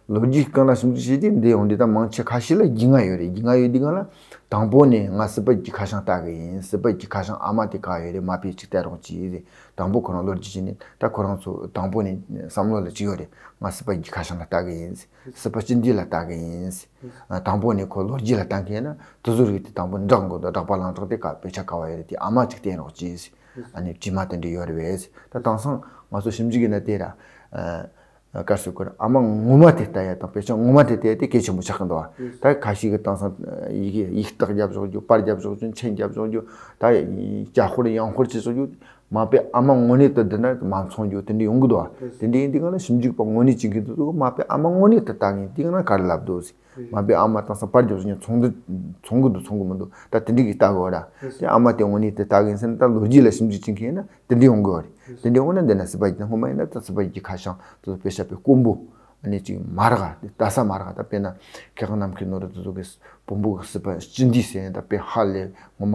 ལོ་རྒྱུས་སྒང་ལ་ཞིབ་འཇུག་བྱེད་དུས་འདི་ཡོང་དུས་ད་མང་ཆེ་ཁ་ཤས་ལ་རྒྱུས་མངའ་ཡོད་རེད། རྒྱུས་མངའ་ཡོད་དུས་སྒང་ལ་དང་པོ་ནས་ང་སྲིད་པ་རྒྱུད་ཁ་བྱང་ལྟ་གི་ཡིན། སྲིད་པ་རྒྱུད་ཁ་བྱང་ཨ་མ་དེ་ག་ཡོད་རེད། མ་དཔེ་ཅིག་བལྟས་རོགས་གྱིས་ཟེར། དང་པོ་ཁོ་རང་ལོ་རྒྱུས་བྱས་ནས་ད་ཁོ་རང་ཚོ་དང་པོ་ནས་བསམ་བློ་ལ་ཅིག་ཡོད་རེད། ང་སྲིད་པ་རྒྱུད་ཁ་བྱང་ལ་ལྟ་གི་ཡིན་ཟེར། སྲིད་པ་སྤྱི་འདུས་ལ་ལྟ་གི་ཡིན་ཟེར། ཨ། དང་པོ་ནས་ཁོ་ལོ་རྒྱུས་ལ་ལྟ་མཁན་ན་དེ་ཚོ་རིགས་དེ་དང་པོ་འགྲིག་གི་འདུག་བསྒྲགས་པ་ལངས་དྲགས་དེ་ག་དཔེ་ཆ་ག་བ་ཡོད་རེད། དེ་ཨ་མ་ཅིག་བསྟན་རོགས་གྱིས་ཟེར། ཨ་ནི་བྲིས་མ་དེ་འདྲ་ཡོད་རེད་པས་ཟེར། ད་དེང་སང་ང་ཚོ་ཞིབ་འཇུག་གི་ན་དེ་ར། ཨ། ག་རེ་ཟེར་དགོས་རེད། ཨ་མ་ངོ་མ་དེ་ལྟ་ཡ་དང་དཔེ་ཆ་ངོ་མ་དེ་ལྟ་ཡ་དེ་གལ་ཆེན་པོ་ཆགས་ཀྱི་འདུག་བ། ད་ཁ་ཤས་ཀྱིས་དེང་སང་ཡི་གེ་ཡིག་རྟགས་རྒྱབ་བཞག་རྒྱུ། པར་རྒྱབ་བཞག་རྒྱུ། མཆན་རྒྱབ་བཞག་རྒྱུ། ད་ཡ་ཡ་ཧོར་ཡང་ཧོར་བྱས་བཞག་རྒྱུ། མ་དཔེ་ཨ་མ་དངོས་གནས་དུ་བསྡུར་ན་མ་མཚུངས་རྒྱུ་དེ་འདྲ་ཡོང་གི་འདུག་བ། དེ་འདྲ་ཡིན་དུས་སྒང་ལ་ཞིབ་འཇུག་པ་དངོས་གནས་བྱེད་མཁན་དེ་ཚོ་མ་དཔེ་ཨ་མ་དངོས་གནས་དུ་ལྟ་མཁན་དེ་སྒང་ལ་ག་རེ་ལབ་འདུག་ཟེར། མ་དཔེ་ཨ་མ་དེང་སང་པར་རྒྱབ་བཞག་མཁན་མཚུངས་འདུག་མཚུངས་གི་འདུག་མཚུངས་གི་མི་འདུག་ད་དེ་འདྲ་གི་ལྟ་དགོས་ར། དེ་ཨ་མ་དེ་དངོས་གནས་དུ་ལྟ་གི་ཡིན་ཟེར་ན་ད་ལོ་རྒྱུས་ལ་ཞིབ་འཇུག་བྱེད་མཁན་ཡིན་ན་དེ་འདྲ་ཡོང་གི་ཡོད་རེད། དེ་འདྲ་འོང་ན་འདི་ན་སྲིད་པ་རྒྱུད་སྔོན་མ་ཡིན་ན་ད་སྲིད་པ་རྒྱུད་ཁ་བྱང་དེ་ཚོ་དཔེ་ཆ་དཔེ་དཀོན་པོ། ཨ་ནི་ཅིག་མ་རག་ག་དེ་ལྟ་ས་མ་རག་ག་ད་དཔེར་ན་མཁས་དབང་ནམ་མཁའི་ནོར་བུ་དེ་ཚོ་གི་བོན་པོ་གི་སྲིད་པ་སྤྱི་འདུས་ཟེར་ཡང་ད་དཔེ་ཧ་ལས་ངོ་མ་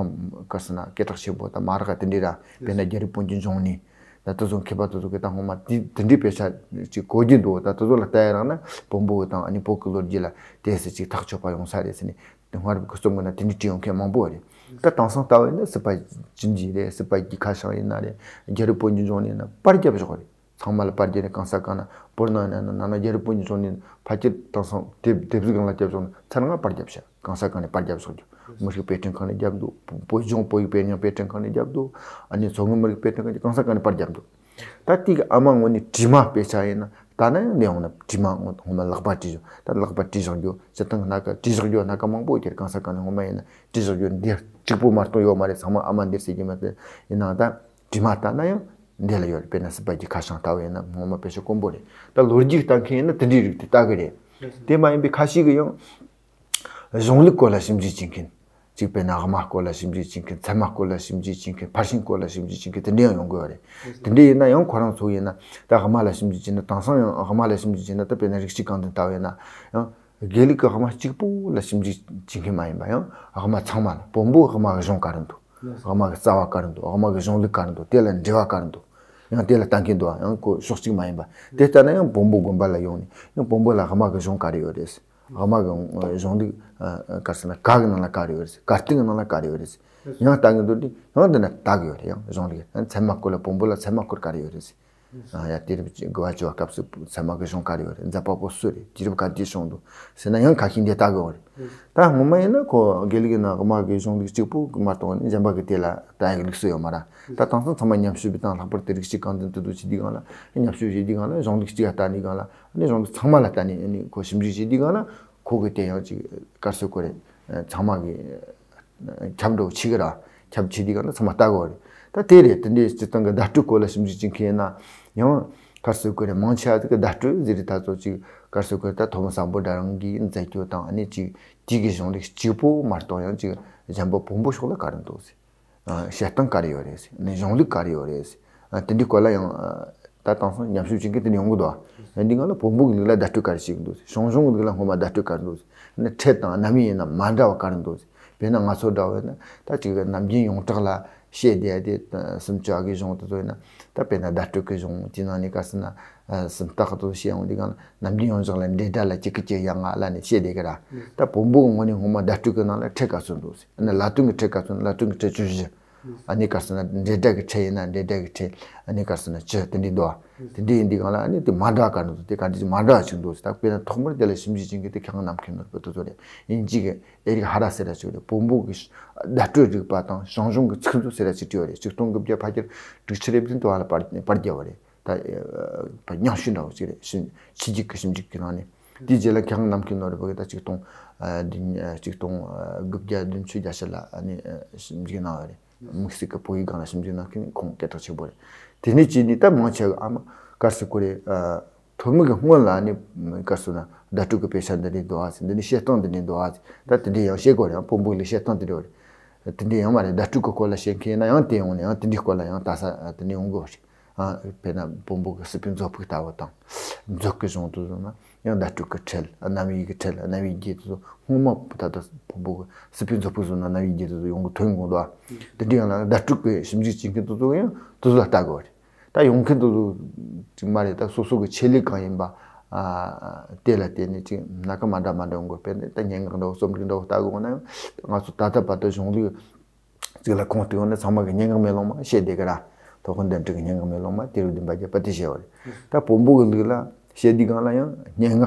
ག་རེ་ཟེར་ན་སྐད་གྲགས་ཆེན་པོ་ད་མ་རག་ག་དེ་འདྲ་ར། དཔེར་ན་རྒྱལ་རབས་དཔོན་གྱི་འབྱུང་གནས། ད་དེ་ཚོ་མཁས་པ་དེ་ཚོ་གི་ད་སྔོན་མ་དེ་དེ་འདྲའི་དཔེ་ཆ་ཅིག་གོ་རྒྱུ་འདུག་ད་དེ་ཚོ་ལ་ལྟ་ཡ་རག་ན་བོན་པོ་གི་དང་ཨ་ནི་བོད་ཀྱི་ལོ་རྒྱུས་ལ་དེ་ཟེར་ཅིག་ཐག་ཆོད་པ་ཡོང་ས་རེད་ཟེར་ནས་དེ་སྔ་རབས་ཀྱི་རྩོམ་གི་ནང་དེ་འདྲའི་བྲིས་ཡོང་མཁན་མང་པོ་རེད། ད་དེང་སང་ལྟ་བ་ཡིན་ན་སྲིད་པ་སྤྱི་འདུས་རེད། སྲིད་པ་རྒྱུད་ཁ་བྱང་ཡིན་ན་རེད། རྒྱལ་རབས་དཔོན་གྱི་འབྱུང་གནས་ཡིན་ན་པར་རྒྱབ་བཞག་རེད། ཚང་མ་ལ་པར་རྒྱབ་ནས་གང་ས་གང་ན་བོད་ནང་ཡིན་ན་ནང་ན་རྒྱལ་རབས་དཔོན་གྱི་འབྱུང་གནས་ཕལ་ཆེར་དེང་སང་དེབ་དེབ་གཟུགས་སྒང་ལ་རྒྱབ་བཞག་ན་ཚར་ང་པར་རྒྱབ་ཤག་གང་ས་གང་ནས་པར་རྒྱབ་བཞག་རྒྱུ། མི་རིགས་དཔེ་སྐྲུན་ཁང་ནས་རྒྱབ་འདུག་བོད་ལྗོངས་བོད་ཡིག་དཔེ་རྙིང་དཔེ་སྐྲུན་ཁང་ནས་རྒྱབ་འདུག་ཨ་ནི་མཚོ་སྔོན་མི་རིགས་དཔེ་སྐྲུན་ཁང་ནས་གང་ས་གང་ནས་པར་རྒྱབ་འདུག་ད་དེ་གི་ཨ་མ་དངོས་གནས་བྲིས་མ་དཔེ་ཆ་ཡིན་ན་ལྟ་ན་ཡང་འདི་ཡོང་ན་བྲིས་མ་དངོས་ངོ་མ་ལག་པ་བྲིས་བཞག་ད་ལག་པ་བྲིས་བཞག་རྒྱུ་སྤྱིར་བཏང་གི་སྣ་ཁ་བྲིས་བཞག་རྒྱུ་སྣ་ཁ་མང་པོ་ཡོད་དེ་གང་ས་གང་ནས་ངོ་མ་ཡིན་ན་བྲིས་བཞག་རྒྱུ་འདི་གཅིག་པོ་མ་གཏོགས་ཡོད་མ་རེད། ཚང་མ་ཨ་མ་འདིར་ཟེར་གྱི་མ་རེད། ཡིན་ནའང་ད་བྲིས་མ་ལྟ་ན་ཡང་འདི་ལ་ཡོད་རེད། དཔེར་ན་སྲིད་པ་རྒྱུད་ཁ་བྱང་ལྟ་བ་ཡིན་ན་ངོ་མ་དཔེ་ཆ་དཀོན་པོ་རེད། ད་ལོ་རྒྱུས་ལྟ་མཁན་ཡིན་ན་དེ་འདྲའི་རིགས་དེ་ལྟ་གི་རེད། དེ་མ་ཡིན་པའི་ཁ་ཤས་ཀྱིས་ཡང་གཞུང་ལུགས་སྐོར་ལ་ཞིབ་འཇུག་བྱེད་མཁན། གཅིག་དཔེར་ན་དབུ་མ་སྐོར་ལ་ཞིབ་འཇུག་བྱེད་མཁན། ཚད་མ་སྐོར་ལ་ཞིབ་འཇུག་བྱེད་མཁན། ཕར་ཕྱིན་སྐོར་ལ་ཞིབ་འཇུག་བྱེད་མཁན་དེ་འདྲ་ཡང་ཡོང་གི་ཡོད་རེད། དེ་འདྲ་ཡིན་ན་ཡང་ཁོ་རང་ཚོ་ཡིན་ན་ད་དབུ་མ་ལ་ཞིབ་འཇུག་བྱས་ན་དེང་སང་ཡང་དབུ་མ་ལ་ཞིབ་འཇུག་བྱས་ན་ད་དཔེར་ན་རིགས་གཅིག་རྐང་འཛིན་ལྟ་བ་ཡིན་ན་ཡང་དགེ་ལུགས་ཀྱི་དབུ་མ་གཅིག་པོ་ལ་ཞིབ་འཇུག་བྱེད་མཁན་མ་ཡིན་པ་ཡང་དབུ་མ་ཚང་མ་ལ་བོན་པོའི་དབུ་མ་གི་གཞུང་ག་རེ་འདུག་དབུ་མ་གི་རྩ་བ་ག་རེ་འདུག་དབུ་མ་གི་གཞུང་ལུགས་ག་རེ་འདུག་དེ་ལ་འགྲེལ་བ་ག་རེ་འདུག་ཡང་དེ་ལ་ལྟ་མཁན་འདུག་ཡང་ཁོ་ཕྱོགས་གཅིག་མ་ཡིན་པ་དེ་ལྟ་ན་ཡང་བོན་པོ་དགོན་པ་ལ་ཡོང་ནས་ཡང་བོན་པོ་ལ་དབུ་མ་གི་གཞུང་ག་རེ་ཡོད་རེད། དབུ་མ་གི་གཞུང་ལུགས་ག་རེ་ཟེར་ན་ག་གི་ནང་ལ་ག་རེ་ཡོད་རེད། གར་སྟེགས་ཀྱི་ནང་ལ་ག་རེ་ཡོད་རེད། ཡང་ལྟ་གི་འདུག་དེ་ཡང་འདི་ན་ལྟ་གི་ཡོད་རེད། ཡང་གཞུང་ལུགས་ཚད་མ་སྐོར་ལ་བོན་པོ་ལ་ཚད་མ་སྐོར་ག་རེ་ཡོད་རེད། ཡ་དུས་རབས་དགུ་བ་བཅུ་བ་སྐབས་སུ་ཚད་མ་གི་གཞུང་ག་རེ་ཡོད་རེད། མཛད་པ་པོ་སུ་རེད། དུས་རབས་ག་དུས་བྱུང་འདུག་ཟེར་ན་ཡང་ཁ་ཤས་འདི་ལྟ་གི་ཡོད་རེད། ད་སྔོན་མ་ཡིན་ན་ཁོ་དགེ་ལུགས་ཡིན་ན་དབུ་མ་གི་གཞུང་ལུགས་གཅིག་པོ་མ་གཏོགས་ནི་གཞན་པ་གི་དེ་ལ་ལྟ་ཡག་ལུགས་སྲོལ་ཡོད་མ་རེད། ད་དེང་སང་ཚང་མ་ཉམས་ཞིབ་དང་ལྷག་པར་དུ་རིགས་གཅིག་རྐང་འཛིན་དུ་དུ་བྱེད་དུས་སྒང་ལ་ཉམས་ཞིབ་བྱེད་དུས་སྒང་ལ་གཞུང་ལུགས་གཅིག་ལ་ལྟ་ནས་སྒང་ལ་ནི་གཞུང་ལུགས་ཚང་མ་ལ་ལྟ་ནས་ནི་ཁོ་ཞིབ་འཇུག་བྱེད་དུས་སྒང་ལ་ཁོ་གི་དེ་ཡང་ཅིག་ག་རེ་ཟེར་དགོས་རེད། ཚང་མ་གི་ཁྱབ་འགྲོ་ཆེ་གི་ར། ཁྱབ་ཆེ་དུས་སྒང་ལ་ཚང་མ་ལྟ་དགོས་རེད། ད་དེ་རེད། དེ་འདྲའི་སྤྱིར་བཏང་གི་བརྡ་སྤྲོད་སྐོར་ལ་ཞིབ་འཇུག་བྱེད་མཁན་ཡིན་ན་ཡང་ག་རེ་ཟེར་དགོས་རེད། མང་ཆེ་བ་ཟིག་གི་བརྡ་སྤྲོད་ཟེར་རེད། ད་ཚོ་ཅིག་ག་རེ་ཟེར་དགོས་རེད། ད་ཐོན་མི་བཟང་པོ་འདྲ་རང་གིས་མཛད་རྒྱུ་དང་ཨ་ནི་ཅིག་དེའི་གི་གཞུང་ལུགས་གཅིག་པོ་མ་གཏོགས་ཡང་ཅིག་གཞན་པ་བོན་པོ་ཕྱོགས་ལ་ག་རེ་འདུག་ཟེར། བཤད་སྟངས་ག་རེ་ཡོད་རེད། ནས་གཞུང་ལུགས་ག་རེ་ཡོད་རེད། དེ་འདྲའི་སྐོར་ལ་ཡང་ད་དེང་སང་ཉམས་ཞིབ་བྱེད་མཁན་དེ་འདྲ་ཡོང་གི་འདུག་འདི་སྒང་ལ་བོན་པོ་གི་ལུགས་ལ་བརྡ་སྤྲོད་ག་རེ་བྱེད་ཀྱི་འདུག་ཞང་ཞུང་གི་ལུགས་ལ་སྔོན་མ་བརྡ་སྤྲོད་ག་རེ་འདུག་ནས་ཕྲད་དང་རྣམ་དབྱེ་ཡིན་ན་མ་འདྲ་བ་ག་རེ་འདུག་དཔེར་ན་ང་ཚོ་འདྲ་བས་ན་ད་ཅིག་ནམ་རྒྱུན་ཡོངས་གྲགས་ལ་བཤད་བསྡད་དེ་སུམ་ཅུ་པ་གི་གཞུང་དེ་ཚོ་ཡིན་ན། ད་དཔེར་ན་བརྡ་སྤྲོད་ཀྱི་གཞུང་དེ་ནང་ནས་ག་རེ་ཟེར་ན། སུམ་རྟགས་དེ་ཚོ་བཤད་ཡོང་དུས་སྒང་ལ་ནམ་རྒྱུན་ཡོངས་གྲགས་ལ་འབྲེལ་སྒྲ་ལ་གཅིག་གི་གཅིག་ཡང་ལ་ནས་བཤད་བསྡད་ཀྱི་ར། ད་བོན་པོ་གི་ངོས་ནས་སྔོན་མ་བརྡ་སྤྲོད་ཀྱི་ནང་ལ་ཕྲད་ག་ཚོད་འདུག་ཟེར་ན། ལ་དོན་གྱི་ཕྲད་ག་ཚོད་ན་ལ་དོན་གྱི་ཕྲད་བཅུ་བཞི། ཨ་ནི་ག་རེ་ཟེར་ན་འབྲེལ་སྒྲ་གི་ཕྲད་ཡིན་ན་འབྲེལ་སྒྲ་གི་ཕྲད་ཨ་ནི་ག་རེ་ཟེར་ན་བཅུ་དེ་འདྲའི་འདུག་དེ་འདྲའི་ཡིན་དུས་སྒང་ལ་ཨ་ནི་དེ་མ་འདྲ་བ་ག་རེ་འདུག་དེ་ག་འདྲ་ཅིག་མ་འདྲ་བ་ཅིག་འདུག་ཟེར། ད་དཔེར་ན་ཐོག་མར་དེ་ལ་ཞིབ་འཇུག་བྱེད་མཁན་དེ་མཁས་དབང་རྣམ་མཁྱེན་ནོར་བུ་དེ་ཚོ་རེད། དབྱིན་ཇི་གི་ཨེ་རིག་ཧ་ར་ཟེར་ཡ་ཅིག་རེད། བོན་པོ་གི་བརྡ་སྤྲོད་རིག་པ་དང་ཞང་ཞུང་གི་ཚིག་མཛོད་ཟེར་ཡ་ཅིག་བྲིས་པ་རེད། ཆིག་སྟོང་དགུ་བརྒྱ་ཕལ་ཆེར་དྲུག་ཅུ་རེ་བདུན་དུ་བ་ལ་པར་པར་བརྒྱབ་པ་རེད། ད་ཨ་ཉམས་ཞིབ་འདྲ་བོ་ཅིག་རེད། ཞིབ་ཕྱི་རྒྱལ་གྱི་ཞིབ་འཇུག་གི་ནང་ནས། དེའི་རྗེས་ལ་མཁས་དབང་རྣམ་མཁྱེན་ནོར་བུ་གིས་ད་ཆིག་སྟོང་ཨ་བདུན་ཨ་ཆིག་སྟོང་ཨ་དགུ་བརྒྱ་བདུན་ཅུ་གྱ་བཞི་ལ་ཨ་ནི་ཨ་ཞིབ་འཇུག་གནང་བ་རེད། དམིགས་བསལ་གྱི་བོད་ཡིག་སྒང་ལ་ཞིབ་འཇུག་གནང་མཁན་ཁོང་སྐད་གྲགས་ཆེན་པོ་རེད། དེ་ནས་བྱས་ནས་ད་མང་ཆེ་བ་ཨ་མ་ག་རེ་ཟེར་དགོས་རེད། ཨ་ཐོན་མི་གི་སྔོན་ལ་ཨ་ནི་ག་རེ་ཟེར་ན་བརྡ་སྤྲོད་ཀྱི་དཔེ་ཆ་འདི་འདྲའི་འདུག་ཨ་ཟེར། འདི་ནི་བཤད་སྟངས་འདི་འདྲའི་འདུག་ཨ་ཟེར། ད་དེ་འདྲའི་ཡང་བཤད་དགོས་རེད། ཡང་བོན་པོ་ལ་བཤད་སྟངས་དེ་འདྲ་རེད། དེ་འདྲའི་ཡང་མ་རེད། བརྡ་སྤྲོད་ཀྱི་སྐོར་ལ་བཤད་མཁན་ཡིན་ན་ཡང་དེ་ཡོང་ནས་ཡང་དེ་འདྲའི་སྐོར་ལ་ཡང་ལྟ་ས་དེ་འདྲ་ཡོང་གི་རེད། ཨ་དཔེར་ན་བོན་པོ་གི་སྲིད་པའི་མཛོད་ཕུགས་ལྟ་བུ་དང་། མཛོད་ཀྱི་གཞུང་དུ་བཟུང་ན་ཡང་བརྡ་སྤྲོད་ཀྱི་ཁྲིད། རྣམ་དབྱེ་གི་ཁྲིད། རྣམ་དབྱེ་བརྒྱད་དེ་ཚོ་སྔོན་མ་ད་ལྟ་བོན་པོ་གི་སྲིད་པའི་མཛོད་ཕུགས་བཟུང་ན་རྣམ་དབྱེ་བརྒྱད་དེ་ཚོ་ཡོང་གི་ཐོན་གོ་འདུག་ཨ། དེ་འདྲའི་ཡང་ན་བརྡ་སྤྲོད་ཀྱི་ཞིབ་འཇུག་བྱེད་མཁན་དེ་ཚོ་ཡང་དེ་ཚོ་ལ་ལྟ་དགོས་རེད། ད་ཡོང་མཁན་དེ་ཚོ་ཅིག་མ་རེད། ད་སོ་སོ་གི་ཆེད་ལས་གང་ཡིན་པ་ཨ་དེ་ལ་བརྟེན་ནས་ཅིག་སྣ་ཁ་མ་འདྲ་མ་འདྲ་ཡོང་དགོས། དཔེར་ན་ད་སྙན་ངག་འདྲ་བོ་རྩོམ་རིག་འདྲ་བོ་ལྟ་དགོས་ན་ཡང་ང་ཚོ་ད་ལྟ་བར་དུ་གཞུང་ལུགས་གཅིག་ལ་ཁུངས་གཏུགས་ཡོང་ན་ཚང་མ་གི་སྙན་ངག་མེ་ལོང་མ་བཤད་བསྡད་ཀྱི་ར། སློབ་དཔོན་དཎྜི་གི་སྙན་ངག་མེ་ལོང་མ་དེ་རུ་བདུན་པ་བརྒྱད་པ་དེ་བཤད་པ་རེད། ད་བོན་པོ་གི་ལུགས་ལ་བཤད་དུས་སྒང་ལ་ཡང་སྙན་ངག་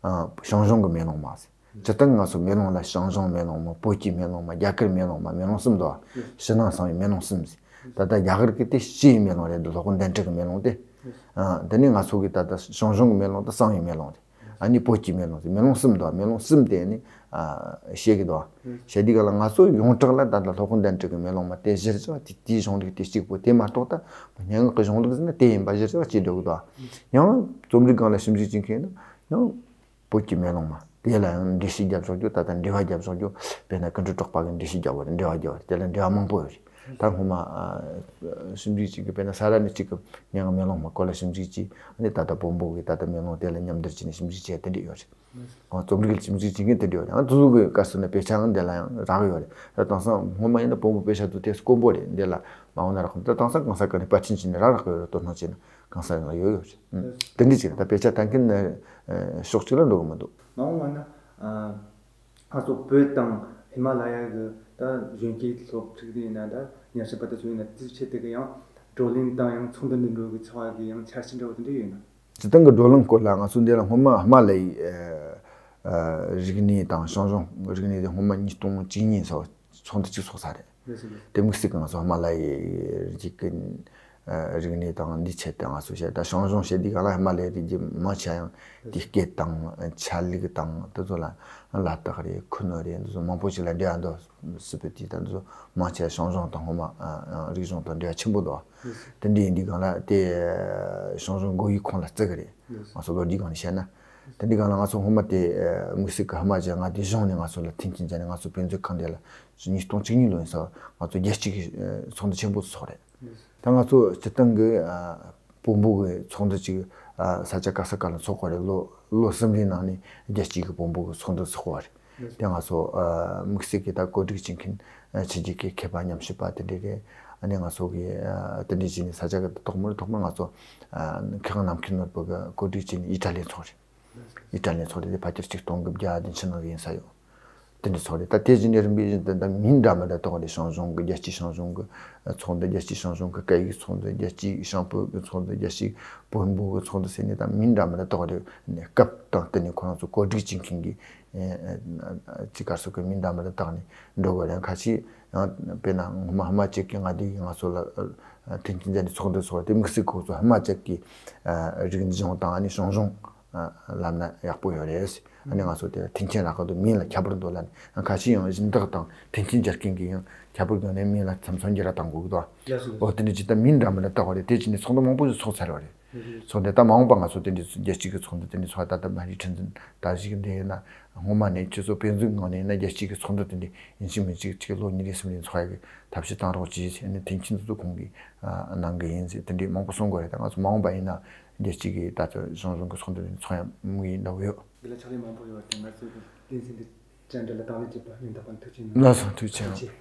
ཨ་ཞང་ཞུང་གི་མེ་ལོང་མ་ཟེར། སྤྱིར་བཏང་ང་ཚོ་མེ་ལོང་ལ་ཞང་ཞུང་མེ་ལོང་མ། བོད་ཀྱི་མེ་ལོང་མ། རྒྱ་གར་མེ་ལོང་མ། མེ་ལོང་གསུམ་འདུག་ཨ། ཕྱི་ནང་གསང་བའི་མེ་ལོང་གསུམ་ཟེར། ད་ལྟ་རྒྱ་གར་གྱི་དེ་སྤྱི་ཡི་མེ་ལོང་རེད་འདུག་སློབ་དཔོན་དཎྜི་གི་མེ་ལོང་དེ། ཨ་དེ་ནས་ང་ཚོ་གི་ད་ལྟ་ཞང་ཞུང་གི་མེ་ལོང་དེ་གསང་བའི་མེ་ལོང་རེད། ཨ་ནི་བོད་ཀྱི་མེ་ལོང་ཟེར། མེ་ལོང་གསུམ་འདུག་མེ་ལོང་གསུམ་དེ་ནི་ཨ་བཤད་ཀྱི་འདུག་བཤད་དུས་སྒང་ལ་ང་ཚོ་ཡོངས་གྲགས་ལ་ད་ལྟ་སློབ་དཔོན་དཎྜི་གི་མེ་ལོང་མ་དེ་གཞིར་བཞག་དེ་དེའི་གཞུང་ལུགས་དེ་གཅིག་པོ་དེ་མ་གཏོགས། ད་སྙན་ངག་གི་གཞུང་ལུགས་ཟེར་ན་དེ་ཡིན་པ་གཞིར་བཞག་བྱས་འགྲོ་གི་འདུག་ཡང་རྩོམ་རིག་སྒང་ལ་ཞིབ་འཇུག་བྱེད་མཁན་ན་ཡང་བོད་ཀྱི་མེ་ལོང་མ་དེ་ལ་ཡང་འགྲེལ་བཤད་རྒྱབ་ཆོག་རྒྱུ། ད་ལྟ་འགྲེལ་བ་རྒྱབ་ཆོག་རྒྱུ། དཔེར་ན་ཀུན་འགྲོ་གྲགས་པ་གི་འགྲེལ་བཤད་རྒྱབ་པ་རེད། འགྲེལ་བ་རྒྱབ་པ་རེད། དེ་ལ་འགྲེལ་བ་མང་པོ་ཡོད་རེད། ད་སྔོན་མ་ཨ་ཞིབ་འཇུག་བྱེད་མཁན་དཔེར་ན་ས་རཱ་ནས་གཅིག་གི་སྙན་ངག་མེ་ལོང་མ་སྐོར་ལ་ཞིབ་འཇུག་བྱས། ཨ་ནི་ད་ལྟ་བོན་པོ་གི་ད་ལྟ་མེ་ལོང་དེ་ལ་མཉམ་བསྡུར་བྱས་ནས་ཞིབ་འཇུག་བྱས་དེ་འདྲ་ཡོད་རེད། ཨ་རྩོམ་རིག་ལ་ཞིབ་འཇུག་བྱེད་མཁན་དེ་འདྲ་ཡོད་རེད། ཨ་དེ་ཚོ་གི་སྐབས་སུ་ནས་དཔེ་ཆའང་འདི་ལ་ཡང་རག་ཡོད་རེད། ད་དེང་སང་སྔོན་མ་ཡིན་ན་བོན་པོ་དཔེ་ཆ་དེ་དེ་དཀོན་པོ་རེད། འདི་ལ་མ་འོངས་ན་རག་གི་མི་འདུག་ད་དེང་སང་གང་ས་ག་ནས་པར་སྐྲུན་བྱས་ནས་རག་རག་གི་ཡོད་རེད། དོ་སྣང་བྱས་ན་གང་ས་ག་ལ་ཡོད་ཡོད་རེད། ཨ་དེ་འདྲ་ཅིག་རེད། ད་དཔེ་ཆ་ལྟ་མཁན་ནི་ཕྱོགས་གཅིག་ལ་འགྲོ་གི་མི་འདུག་མ་འོངས་པ་ན་ཨ་ང་ཚོ་བོད་དང་ཧི་མ་ལ་ཡ་གི་ད་གཞོན་སྐྱེས་སློབ་ཕྲུག་དེ་ཡིན་ན་ད་ཉམས་ཞིབ་པ་དེ་ཚོ་ཡིན་ན་དེ་ཚོའི་ཆེད་དུ་གི་ཡང་བགྲོ་གླེང་དང་ཡང་ཚོགས་འདུ་འདི་འགྲོ་གི་ཚོགས་པ་གི་ཡང་འཆར་གཞི་འདྲ་བོ་དེ་འདྲ་ཡོད་ན། སྤྱིར་བཏང་གི་བགྲོ་གླེང་སྐོར་ལ་ང་ཚོ་འདི་ལ་སྔོན་མ་ཧི་མ་ལ་ཡའི་ཨ་རིག་གནས་དང་ཞང་ཞུང་རིག་གནས་དེ་སྔོན་མ་ཉིས་སྟོང་བཅུ་གཉིས་ཚོགས་ཚོགས་འདུ་གཅིག་ཚོགས་ཚར་རེད། དེ་དམིགས་བསལ་གྱི་ང་ཚོ་ཧི་མ་ལ་ཡའི་རིག་གི་རིག་གནས་དང་འདིའི་ཆེད་དུ་ང་ཚོ་བཤད། ད་ཞང་ཞུང་བཤད་དུས་སྒང་ལ་ཧི་མ་ལ་ཡའི་རིགས་རྒྱུད་མང་ཆེ་ཡང་དེའི་སྐད་དང་ཆ་ལུགས་དང་དེ་ཚོ་ལ་ལ་དྭགས་རེད། ཁུ་ནུ་རེད། འདི་ཚོ་མང་པོ་ཞིག་ལ་འབྲེལ་བ་འདུག་སྲིད་པའི་དུས་དང་འདི་ཚོ་མང་ཆེ་ཞང་ཞུང་དང་སྔོན་མ་རིག་གཞུང་དང་འབྲེལ་བ་ཆེན་པོ་འདུག་དེ་འདྲ་ཡིན་དུས་སྒང་ལ་དེ་ཞང་ཞུང་མགོ་ཡིག་ཁོངས་ལ་བརྩི་གི་རེད། ང་ཚོ་ལོ་རྒྱུས་སྒང་ནས་བཤད་ན། དེ་འདྲའི་སྒང་ལ་ང་ཚོ་སྔོན་མ་དེ་དམིགས་བསལ་གྱི་ཧི་མ་ཅན་མངའ་སྡེ་གཞུང་ནས་ང་ཚོ་ལ་མཐུན་རྐྱེན་སྦྱར་ནས་ང་ཚོ་དཔེ་མཛོད་ཁང་དེ་ལ་ཉིས་སྟོང་བཅུ་གཉིས་ལོ་ཡིན་ས་ང་ཚོ་རྒྱལ་སྤྱི་གི་ཚོགས་འདུ་ཆེན་པོ་ཚོགས་རེད། ད་ང་ཚོ་སྤྱིར་བཏང་གི་བོན་པོ་གི་ཚོགས་འདུ་ཅིག་ས་ཆ་ག་ས་ག་ལ་ཚོགས་པ་རེད། ལོ་ལོ་གསུམ་རེའི་ནང་ནས་རྒྱལ་སྤྱི་གི་བོན་པོ་གི་ཚོགས་འདུ་ཚོགས་པ་རེད། དེ་ང་ཚོ་དམིགས་བསལ་གྱི་ད་གོ་སྒྲིག་བྱེད་མཁན་ཕྱི་རྒྱལ་གྱི་མཁས་པ་ཉམས་ཞིབ་པ་དེ་འདྲ་རེད། ཨ་ནི་ང་ཚོ་གི་དེ་འདྲ་བྱས་ནས་ས་ཆ་གི་ཐོག་མར་ཐོག་མར་ང་ཚོ་མཁས་དབང་རྣམ་མཁྱེན་ནོར་བུ་གི་གོ་སྒྲིག་བྱས་ནས་ཨི་ཊ་ལི་ཚོགས་རེད། ཨི་ཊ་ལི་ཚོགས་རེད། དེ་ཕལ་ཆེར་ཆིག་སྟོང་དགུ་བརྒྱ་བདུན་ཅུ་ནང་ཡིན་ས་ཡོད། དེ་འདྲ་ཚོགས་རེད། ད་དེ་བཞིན་ནས་རིམ་པས་བཞིན་དུ་ད་མིང་འདྲ་མི་འདྲ་ཐོགས་རེད། ཞང་ཞུང་གི་རྒྱལ་སྤྱིའི་ཞང་ཞུང་གི་ཚོགས་འདུ། རྒྱལ་སྤྱིའི་ཞང་ཞུང་གི་སྐད་ཡིག་ཚོགས་འདུ། རྒྱལ་སྤྱིའི་ཞང་བོད་ཀྱི་ཚོགས་འདུ། རྒྱལ་སྤྱིའི་བོན་པོ་གི་ཚོགས་འདུ་ཟེར་ནས་ད་མིང་འདྲ་མི་འདྲ་ཐོགས་རེད། ནས་སྐབས་དང་བསྟུན་ནས་ཁོ་རང་ཚོ་གོ་སྒྲིག་བྱེད་མཁན་གྱི་ཅིག་ག་རེ་ཟེར་དགོས། མིང་འདྲ་མི་འདྲ་བཏགས་ནས་འགྲོ་དགོས་རེད། ཁ་ཤས་ཡང་དཔེར་ན་སྔོན་མ་ཧི་མ་ཅལ་གྱི་མངའ་སྡེ་ཡིས་ང་ཚོ་ལ་མཐུན་རྐྱེན་མཛད་ནས་ཚོགས་འདུ་ཚོགས་པ་དེ་དམིགས་བསལ་ཁོ་ཚོ་ཧི་མ་ཅལ་གྱི་རིག་གཞུང་དང་ཨ་ནི་ཞང་ཞུང་ལབ་ན་ཡག་པོ་ཡོད་རེད། ཨ་ནི་ང་ཚོ་དེ་ལ་མཐུན་རྐྱེན་རག་གི་འདུག་མིང་ལ་ཁྱད་པར་འདུག་ལབ་ནས། ཁ་ཤས་ཡང་སྦྱིན་བདག་དང་མཐུན་རྐྱེན་སྦྱར་མཁན་གྱིས་ཡང་ཁྱད་པར་འདུག་ནས་མིང་ལ་མཚམས་མཚམས་འགྱུར་བ་གཏང་དགོས་ཀྱི་འདུག་ལགས་སོ། ཨོ་དེ་འདྲ་ཅིག་ད་མིང་འདྲ་མི་འདྲ་བཏགས་པ་རེད། དེ་བྱས་ནས་ཚོགས་འདུ་མང་པོ་ཞིག་ཚོགས་ཚར་བ་རེད། ཚོགས་འདུ་ད་མ་འོངས་པ་ང་ཚོ་དེ་འདྲའི་རྒྱལ་སྤྱི་གི་ཚོགས་འདུ་དེ་འདྲའི་ཚོགས་ཡ། ད་ལྟ་མ་རི་ཁྲི་འཛིན་དར་ཞིག་འདི་ཡིན་ན་སྔོན་མ་ནས་ཁྱེད་ཚོ་དཔེ་མཛོད་ངང་ནས་ཡིན་ན་རྒྱལ་སྤྱི་གི་ཚོགས་འདུ་དེ་འདྲའི་ཡིན་གཅིག་མིན་གཅིག་ཅིག་ལོ་གཉིས་རེ་གསུམ་རེ་ཚོགས་ཡ་གི་ཐབས་ཤེས་བཏང་རོགས་གྱིས་ཟེར་ནས་མཐུན་རྐྱེན་དེ་ཚོ་ཁོང་གིས་གནང་གི་ཡིན་ཟེར་དེ་འདྲའི་མང་པོ་གསུང་གི་རེད། ད་ང་ཚོ་མ་འོངས་པ་ཡིན་ན་རྒྱལ་སྤྱི་གི་ད་ལྟ་གཞུང་གཞུང་གི་ཚོགས་འདུ་དེ་ཚོགས་ཡ་དམིགས་ཡུལ་འདྲ་བོ་ཡོད། འདི་ལ་ཕྱག་ལས་མང་པོ་ཡོད་པ་དེ་ང་ཚོའི་གི་བསྟན་འཛིན་འདི་བཅར་འདྲི་ལ་དང་ལེན་བྱེད་པ་སྙིང་ཐག་པ་ནས་ཐུགས་རྗེ་གནང་། ལགས་སོ། ཐུགས་རྗེ་ཆེ། ཐུགས་རྗེ།